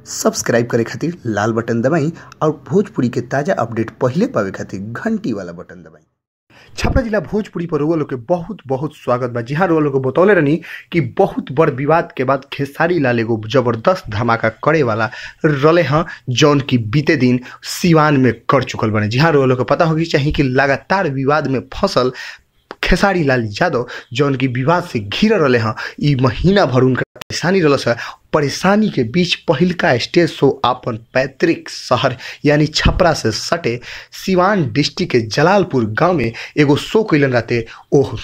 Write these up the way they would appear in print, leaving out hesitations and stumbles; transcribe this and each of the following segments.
Subscribe करे खातिर लाल button दबाई और भोजपुरी के ताज़ा अपडेट पहिले पावे खातिर घंटी वाला बटन दबाई। छपरा जिला भोजपुरी पर रुआ लोग के बहुत बहुत स्वागत बा। जी हाँ, रुआ लोग के बतौले रहनी कि बहुत बड़ विवाद के बाद खेसारी लाल एगो जबरदस्त धमाका करे वाला रले हैं, जौन की बीते दिन सिवान में कर चुकल बने। जी हाँ, रुआ लोग के पता होगी चाहिए कि लगातार विवाद में फसल खेसारी लाल यादव जौन की विवाद से घिर रहे हैं, ई महीना भर उनका परेशानी रहा है। परेशानी के बीच पहिलका स्टेज शो अपन पैतृक शहर यानी छपरा से सटे सिवान डिस्ट्रिक्ट के जलालपुर गांव में एगो शो कैलन रहते। ओह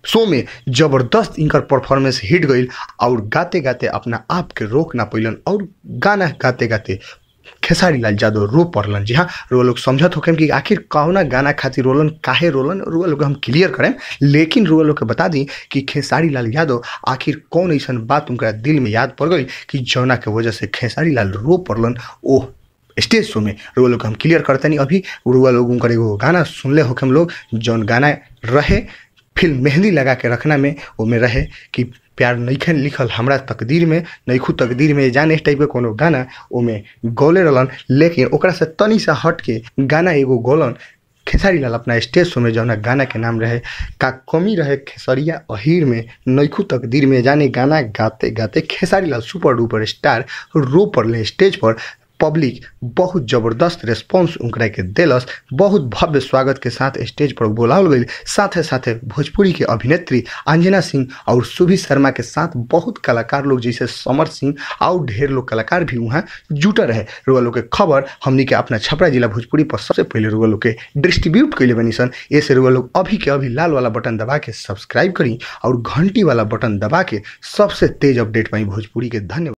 शो में जबरदस्त इनकर परफॉर्मेंस हिट गई और गाते गाते अपना आप के रोक ना पैलन और गाना गाते गाते खेसारी लाल यादव रो पड़लन। जी हाँ, रुआ लोग समझत होखेम कि आखिर कौना गाना खातिर रोलन, काहे रोलन, रुआ लोग हम क्लियर करें। लेकिन रुआ लोग के बता दी कि खेसारी लाल यादव आखिर कौन ऐसा बात उनका दिल में याद पड़ गई कि जौना के वजह से खेसारी लाल रो पड़लन ओह स्टेज शो में। रुआ लोग हम क्लियर करते नहीं। अभी रुआ लोग उनकर एगो गाना सुनले होखेम लोग, जौन गाना रहे फिल्म मेहंदी लगा के रखना में, वो में रहे कि प्यार नईखे लिखल हमरा तकदीर में, नईखू तकदीर में जाने, इस टाइप के कोनो गाना ओमे गौले रहलन। लेकिन ओकरा से तनी सा हट के गाना एगो गौलन खेसारी लाल अपना स्टेज शो में, जौना गाना के नाम रहे का कमी रहे खेसरिया अहीर में नईखू तकदीर में जाने। गाना गाते गाते Khesari Lal super duper star रो पड़ले स्टेज पर। पब्लिक बहुत ज़बरदस्त रिस्पॉन्स उनकरा के देलस, बहुत भव्य स्वागत के साथ स्टेज पर बोलावल गई। साथे साथे भोजपुरी के अभिनेत्री अंजना सिंह और सुभी शर्मा के साथ बहुत कलाकार लोग जैसे समर सिंह और ढेर लोग कलाकार भी वहाँ जुटल रहे। रुआ लोग के खबर हमनी के अपना छपरा जिला भोजपुरी पर सबसे पहले रुआ लोग के डिस्ट्रीब्यूट कैले बनी सन। ऐसे रुआ लोग अभी के अभी लाल वाला बटन दबा के सब्सक्राइब करी और घंटी वाला बटन दबा के सबसे तेज अपडेट पाई भोजपुरी के। धन्यवाद।